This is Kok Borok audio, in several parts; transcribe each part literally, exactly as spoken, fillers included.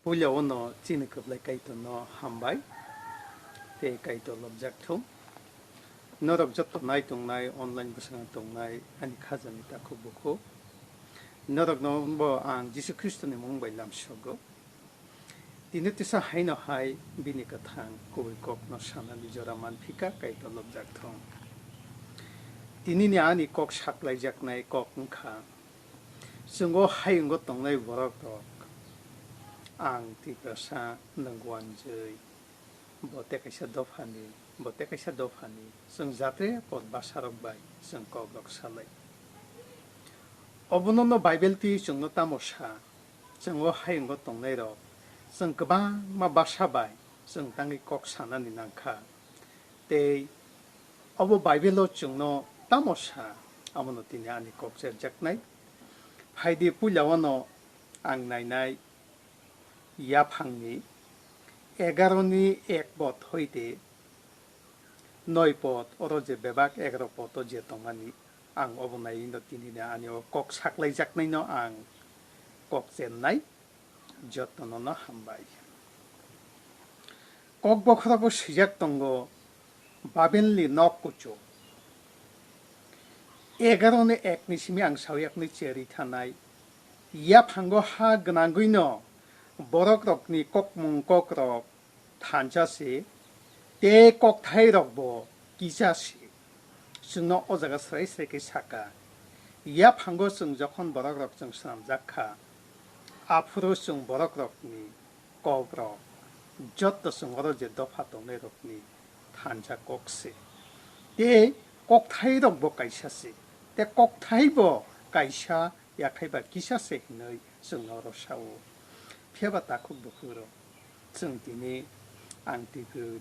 Puila o no chini kwplai Kaitor no hambai tei Kaitor lobjak thung. Norok joto nai tongnai, online bwskango tongnai ani khajani takhuk bukhuk. Norok no bo ang Jisu Khristo ni mung bai lamsogo. Tini tisa haino hai bini kwthang kubui kok no sanani jora manphika Kaitor lobjak thung. Tini ni ani kok saklaijaknai kok wngkha. Chwng o hayungo tongnai borok rok, ang Tiprasa nwng wanjwi, bo tei kaisa dophani, bo tei kaisa dophani, chwng jatre pot bwsarok bai chwng kok rok salai. Obono no Bible twi chwngno tamo sa, chwng o hayungo tongnai rok, chwng kwbangma bwsa bai chwng tangwi kok sanani nangkha. Tei obo Bible o chwngno tamo sa, abono tini ani kok cherjaknai. Phaidi puila o no ang nainai yaphangni egaroni ek pot hoite noi pot, oro je bebak egaroni pot o je tongmani, ang obo naiwi no tini ni ani o kok saklaijaknai no ang kok chernai. Jotono no hambai. Kok bokhorogo swijak tongo, Babelni nok kuchuk. Egaroni ekni simi ang sauyakni cheri thanai. Yaphango ha gwnangwino borokrokni kokmung kokrok thansa se, tei kokthairokbo kisa se. Chwngno o jaga srai srai khe saka. Yaphango chwng jokhon borokrok chwng swnamjak kha, aphuru chwng borokrokni kokrok jotto chwng oro je dopha tongnairokni thansa kok se. Tei kokthairokbo kaisa se. Tei kokthaibo kaisa yakhai ba kisa se hinwi chwngno oro sao. Phiya ba takhuk bukhukrok, chwng tini ang Tipu-,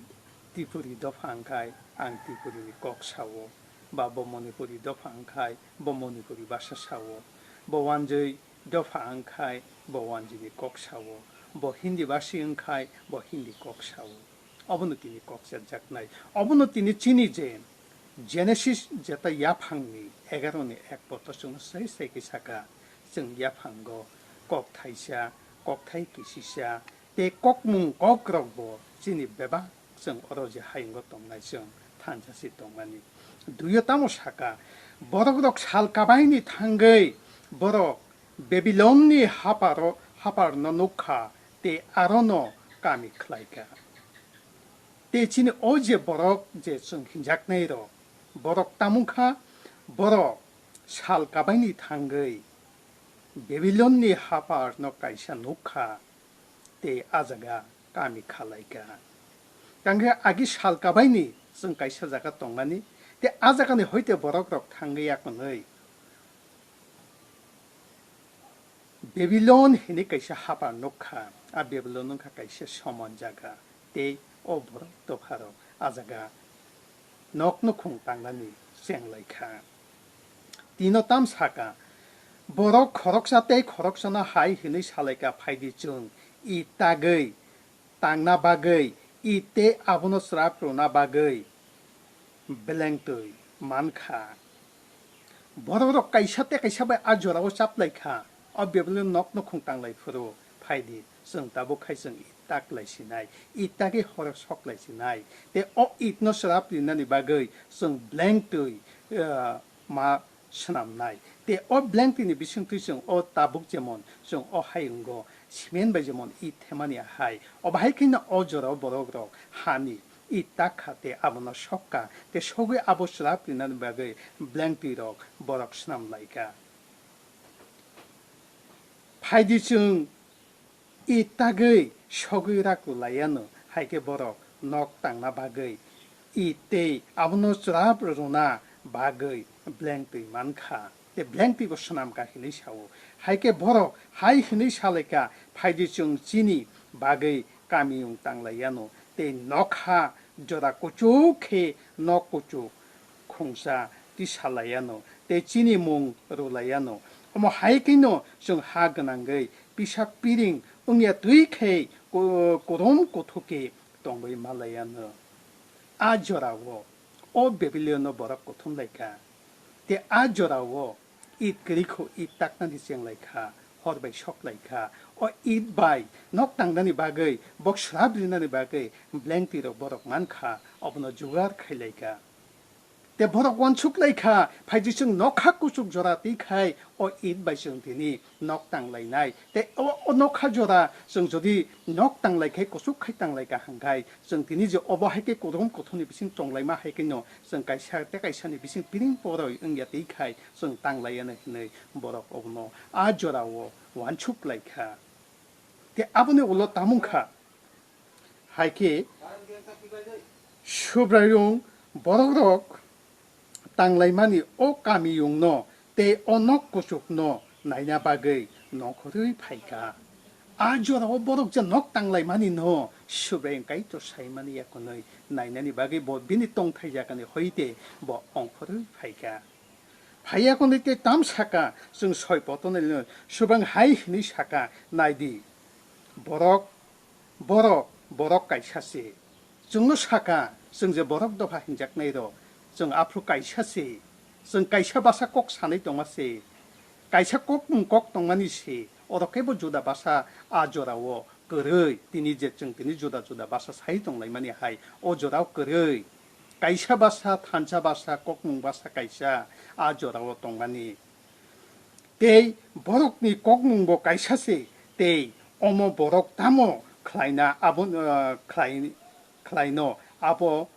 Tipuri dopha wngkhai ang Tipurini kok sao, ba bo Manipuri dopha wngkhai bo Manipuri bhasha sao, bo wanjwi dopha wngkhai bo wanjwini kok sao, bo Hindi bhasi wngkhai bo Hindi kok sao. Obono tini kok cherjaknai. Obono tini chini je Genesis jeta yaphangni egaroni ek poto chwngno sai sai khe saka, chwng yaphango kok thaisa, kok thai kisisa, tei kokmung kokrokbo chini bebak chwng oro je hayungo tongnai chwng thansa se tongmani. Duiyo tamo saka, borokrok sal kabaini thangwi borok Babilonni haparo-, haparno nukha tei arono kami khlaikha. Tei chini o je borok je chwng hinjaknai rok, borok tamungkha, borok sal kabaini thangwi Babilonni haparno kaisa nukha tei a jaga kami khalaikha. Tangkhe agi sal kabaini chwng kaisa jaga tongmani, tei a jagani hoite borok rok thangwi yakwnwi Babilon hinwi kaisa hapar nukha, a Babilon wngkha kaisa somon jaga, tei o borok dopharok a jaga nok nukhung tangnani chenglaikha. Tino tam saka, borok khoroksa tei khoroksano hai hinwi salaikha, phaidi chwng i tagwi tangna bagwi, i tei abono chwrap rwna bagwi beleng twi mankha. Borok rok kaisa tei kaisa bai a jorao chaplai kha. O Babilon nok nukhung tanglai phuru phaidi, chwng tabuk khai chwng i tak lai sinai, i tagwi horo sok lai sinai. Tei o itno chwrap rinani bagwi chwng beleng twi, ah, ma swnamnai. Tei o beleng twi ni bisingtwi chwng o tabuk jemon chwng o hayungo cement bai jemon i themani ahai, o bahai khe no o jorao borok rok hani i tak kha tei abono sok kha, tei sogwi abo chwrap rinani bagwi beleng twi rok borok swnam lai kha. Phaidi chwng i tagwi sogwi rak rwlaiano, hai khe borok nok tangna bagwi i tei abono chwrap rwna bagwi beleng twi man kha. Tei beleng twibo swnam kha hinwi sao. Hai khe borok hai hinwi salai kha, phaidi chwng chini bagwi kamiyung tanglaiano, tei nokha jora kuchuk khe nok kuchuk khungsa tisalaiano, tei chini mung rwlaiano. Omo hai kheno chwng ha gwnangwi pisak piring wngya twi khe ku-, kurum kuthuk khe tongwi malaiano. A jorao o Babilonno borok kuthum lai kha. Tei a jorao it kwrwi kho it taknani cheng lai kha. hor bai sok lai kha. O it bai nok tangnani bagwi, bok swrap rinani bagwi blengtwi rok borok man kha, obono jugar khai lai kha. Te borok uansuk lai kha, phaidi chwng nokha kuchuk jora twi khai o it bai chwng tini nok tang lainai. Te o, o nokha jora chwng jodi nok tang lai khai, kuchuk khai tang lai kha hwn khai, chwng tini je obo hai khe kothom kothomni bising tong laima hai khe no chwng kaisa tei kaisani bising piring poroi wng ya twi khai chwng tang lai ya hinwi borok obono a jora o uansuk lai kha. Te aboni ulo tamung kha. Hai khe Subraiyung borokrok tanglaimani o kamiyungno tei o nok kuchukno naina bagwi nongkhorwi phai kha. A jorao borok je nok tanglaimani no Subraiyung Kaitor saimani yakunwi nainani bagwi bo bini tongthai jagani hoite bo ongkhorwi phai kha. Phaiya kwnwi tei tam saka chwng soi potonwi lino Subraiyung hai hwnwi saka, "Nai di, borok, borok, borok kaisa se. Chwngno saka, chwng je borok dopha hinjaknai rok, chwng aphuru kaisa se. Chwng kaisa basa kok sanwi tongma se. Kaisa kokmung kok tongmani se. Oro kebo juda basa a jorao kwrwi. Tini je chwng tini juda juda basa sai tonglaimani hai o jorao kwrwi." Kaisa basa, thansa basa, kokmung basa kaisa a jorao tongmani. Tei borokni kokmung bo kaisa se, tei omo borok tamo khlaina abo, ah, khlai-, khlaino abo,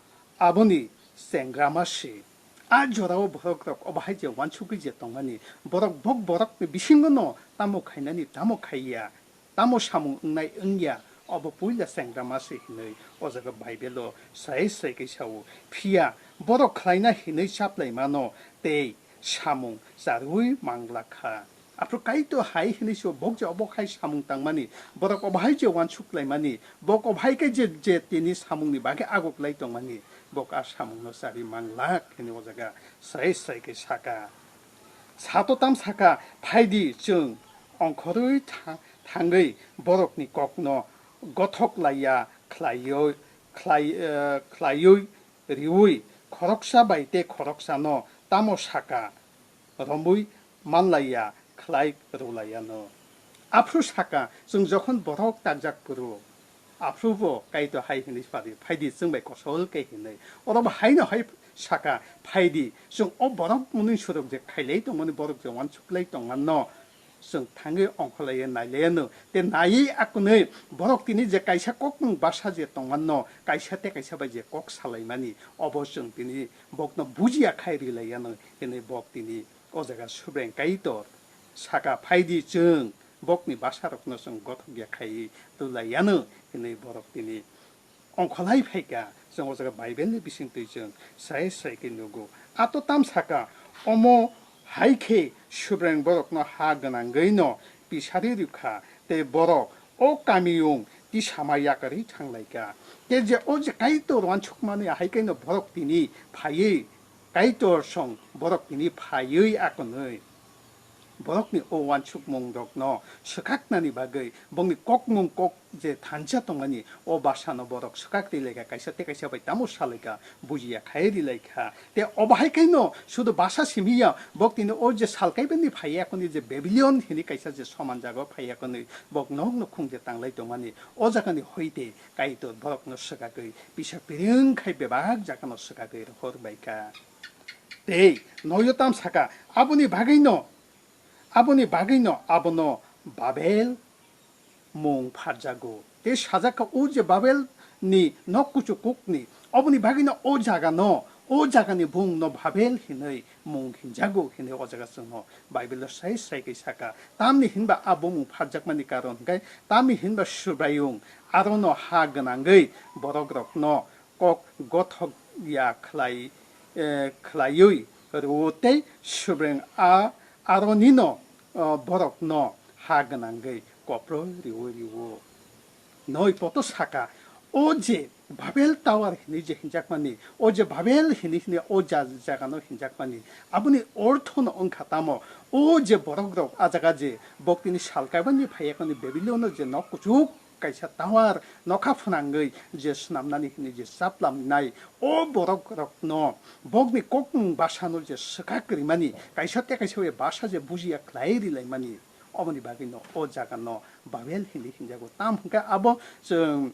aboni chengrama se. A jorao borok rok obo hai je uansugwi je tongmani, borok bok borokni bisingo no tamo khainani, tamo khaiya. Tamo samung wngnai wngya, obo puila chengrama se hinwi o jaga Baibelo sai sai khe sao. Phiya borok khlaina hinwi chaplaimano tei samung charwi manglak kha. Aphuru Kaitor hai hinwi se bok je obo hai samung tangmani, borok obo hai je uansuk laimani, bok obo hai khe je, je tini samungni bagwi agoklai tongmani, bok a samungno charwi manglak hinwi o jaga sai sai khe saka. Sato tam saka, "Phaidi, chwng ongkhorwi tha-, thangwi borokni kokno gothok laiya khlaiwi, khlai-, eh, khlaiwi riwi khoroksa bai tei khoroksano tamo saka romwi manlaiya khlai rwlaiyano." Aphuru saka, chwng jokhon borok takjak phuru, aphuru bo Kaitor hai hwnwi sadi, "Phaidi, chwng bai kosol khe hinwi." Oro bo haino hai saka, "Phaidi, chwng o borok mwnwi surok je khailai tongmani, borok je uansuklai tongmano, chwng thangwi ongkholaiya nailaiyano." Tei naiwi akunwi borok tini je kaisa kokmung basa je tongmano, kaisa tei kaisa bai je kok salaimani, obo chwng tini bokno bujiya khai rilaiyano hinwi bok tini o jaga Subraiyung Kaitor saka, "Phaidi, chwng bokni basarokno chwng gothok ya khai tulaiyano," hinwi borok tini ongkholai phaikha. Chwng o jaga Bible ni bisingtwi chwng sai sai khe nugo. Ato tam saka, omo hai khe Subraiyung borokno ha gwnangwi no pisari rwkha, tei borok o kamiyung tisama yakarwi thanglaikha. Tei je o je Kaitor uansukmani hai khe no borok tini phaiwi Kaitor song borok tini phaiwi akonwi borokni o uansukmung rokno swkaknani bagwi bongni kokmung kok je thansa tongmani o basano borok swkak rilaikha, kaisa tei kaisa bai tamo salaikha, bujiya khai rilaikha. Tei obo hai khe no sudu basa simi ya, bok tini o je sal kaibani phaiya koni je Babylon hini kaisa je soman jago phaiya koni bok nok no khung je tanglai tongmani o jagani hoite Kaitor borokno swkagwi pisa piring khai bebak jagano swkagwi rohor baikha. Tei noyo tam saka, aboni bagwino, aboni bagwino abono Babel mung pharjago. Tei sajak kha, o je Babel ni nok kuchukukni, oboni bagwino o jagano, o jagani bumungno Babel hinwi mung hinjago hinwi o jaga chwngno Bible o sai sai khe saka. Tamni hinba a bumung pharjakmani karon hwnkhe, tamni hinba Subraiyung arono ha gwnangwi borokrokno kok gothok ya khlai, eh, khlaiwi rwo tei Subraiyung a aronino, eh, borokno ha gwnangwi koproi riwi rwo. Noi poto saka, o je Babel Tower hinwi je hinjakmani, o je Babel hinwi hinwi o ja-, jagano hinjakmani, aboni orthono wngkha tamo, o je borokrok a jaga je bok tini sal kaibani phaiyakhwni Babilono je nok kuchuk kaisa tower nokha phwnangwi je swnamnani hinwi je chaplamnai, o borokrokno bokni kokmung basano je swkak rimani, kaisa tei kaisa bai basa je bujiya khlai rilaimani, Oboni bagwino o jaga no Babel hinwi hinjago. Tam hwnkhe abo chwng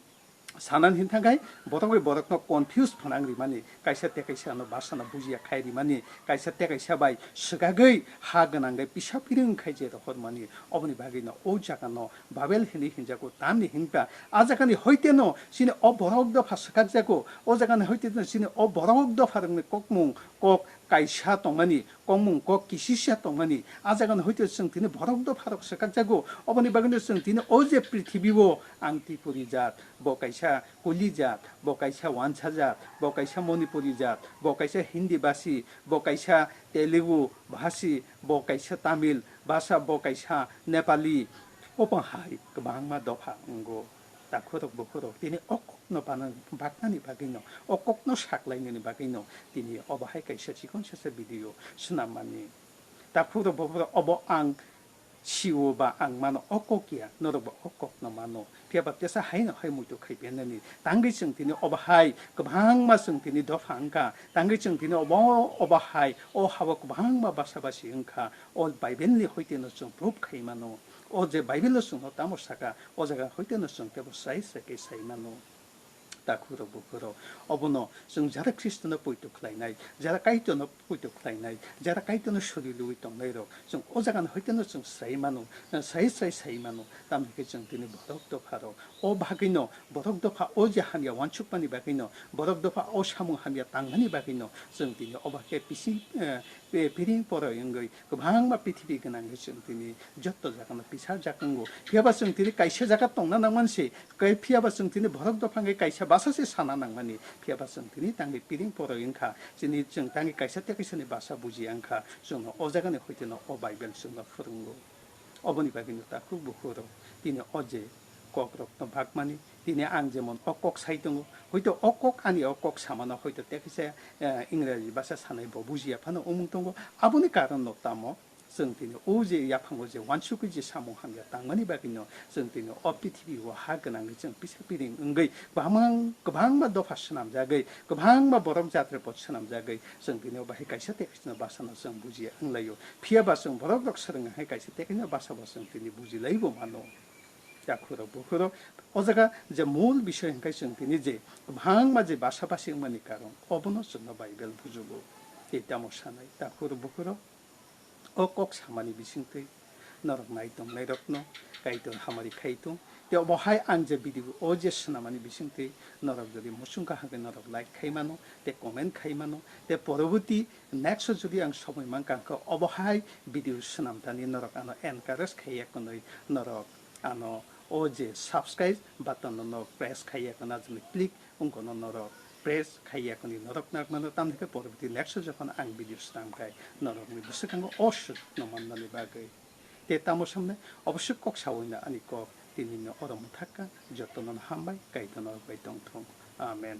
sanani hinthangkhai borok bai borokno confuse phanang rimani, kaisa tei kaisa no basa no bujiya khai rimani, kaisa tei kaisa bai swkagwi ha gwnangwi pisa piring khai je rohormani. Oboni bagwino o jaga no Babel hinwi hinjago. Tamni hinkha a jaga ni hoite no chini o borok dopha swkakjago, o jaga ni hoite no chini o borok dopha rokni kokmung kok kaisa tongmani, kokmung kok kisisa tongmani. A jaga ni hoite chwng tini borok dopha rok swkakjago. Oboni bagwino chwng tini o je prithibi o ang Tripuri jat, bo kaisa Kuli jat, bo kaisa Wansa jat, bo kaisa Manipuri jat, bo kaisa Hindi basi, bo kaisa Telugu bhasi, bo kaisa Tamil basa, bo kaisa Nepali. Obo hai kwbangma dopha wngo. Takhurok bukhurok tini o kokno bana-, baknani bagwino, o kokno saklainani bagwino tini obo hai kaisa chikon sasa video swnammani. Takhurok bukhurok obo ang sio ba ang mano o kok ya, norok bo o kokno mano. Phiya ba tesa haino hai muitu khai penani. Tangwi chwng tini obo hai kwbangma chwng tini dopha wngkha. Tangwi chwng tini obo, obo hai o habo kwbangma basa basi wngkha. O Bible ni hoite no chwng proof khai mano. O je Bible o chwngno tamo saka, o jaga hoite no chwng tebo sai sai khe sai mano. Takhurok bukhurok, obono chwng jara Khristono poito khlainai, jara Kaitorno poito khlainai, jara Kaitorno suri lui tongnairok, chwng o jagano hoiteno chwng sai mano, sai sai sai mano. Tamni khe chwng tini borok dopharok, o bagwino borok dopha o je hamya uansukmani bagwino, borok dopha o samung hamya tangmani bagwino chwng tini o bagwi pisi, eh, eh, piring poroi wngwi kwbangma prithibi gwnangwi chwng tini jotto jagano pisarjak wngo. Phiya ba chwng tini kaisa jaga tongna nangmani se, Kai phiya ba chwng tini borok dopha hwnkhe kaisa basa se sana nangmani, phiya ba chwng tini tangwi piring poroi wngkha, chini chwng tangwi kaisa tei kaisa ni basa bujiya wngkha, chwngno o jaga ni hoite no o Bible chwngno phwrwngo. Oboni bagwi no takhuk bukhuk rok tini o je kok rok no bakmani, tini ang jemon o kok sai tongo, hoito o kok ani o kok samano hoito tei kaisa, eh, Ingraji basa sanai bo bujiya phano wngmung tongo, aboni karon no tamo? Chwng tini o je yaphango je uansukwi je samung hamya tangmani bagwino chwng tini o prithibi o ha gwnangwi chwng pisa piring wngwi kwbangma, kwbangma dopha swnamjagwi, kwbangma borok jatre pot swnamjagwi chwng tini o bahai kaisa tei kaisa basano chwng bujiya wnglaio. Phiya ba chwng borok rok swrwng hai kaisa tei kaisa basa bo chwng tini bujilaibo mano. Takhurok bukhurok o jaga je mul bisoi hwnkhe chwng tini je kwbangma je basa basi wngmani karon obono chwngno Bible bujugo. Tei tamo sanai takhurok bukhurok. O kok samani bisingtwi norok nai tongnairokno Kaitor hamari khai tong. Tei obo hai ang je video o je swnamani bisingtwi norok jodi muchung kaham khe norok like khai mano, tei comment khai mano, tei poroboti next o jodi ang somoi mankha hwnkhe obo hai video swnamtani norok ano encourage khaiya hwnwi norok ano o je subscribe button no norok press khaiya hwnwi ajoni click wngkha no norok press khaiya hwnwi norok nang mano, tamni khe poroboti next o jokhon ang video swnam khai norokni bwswkango o swk no mannani bagwi. Tei tamo samne oboswk kok sawi na ani kok tini no oro mwthakka, jotono no hambai, Kaitor norok bai tongthung. Amen.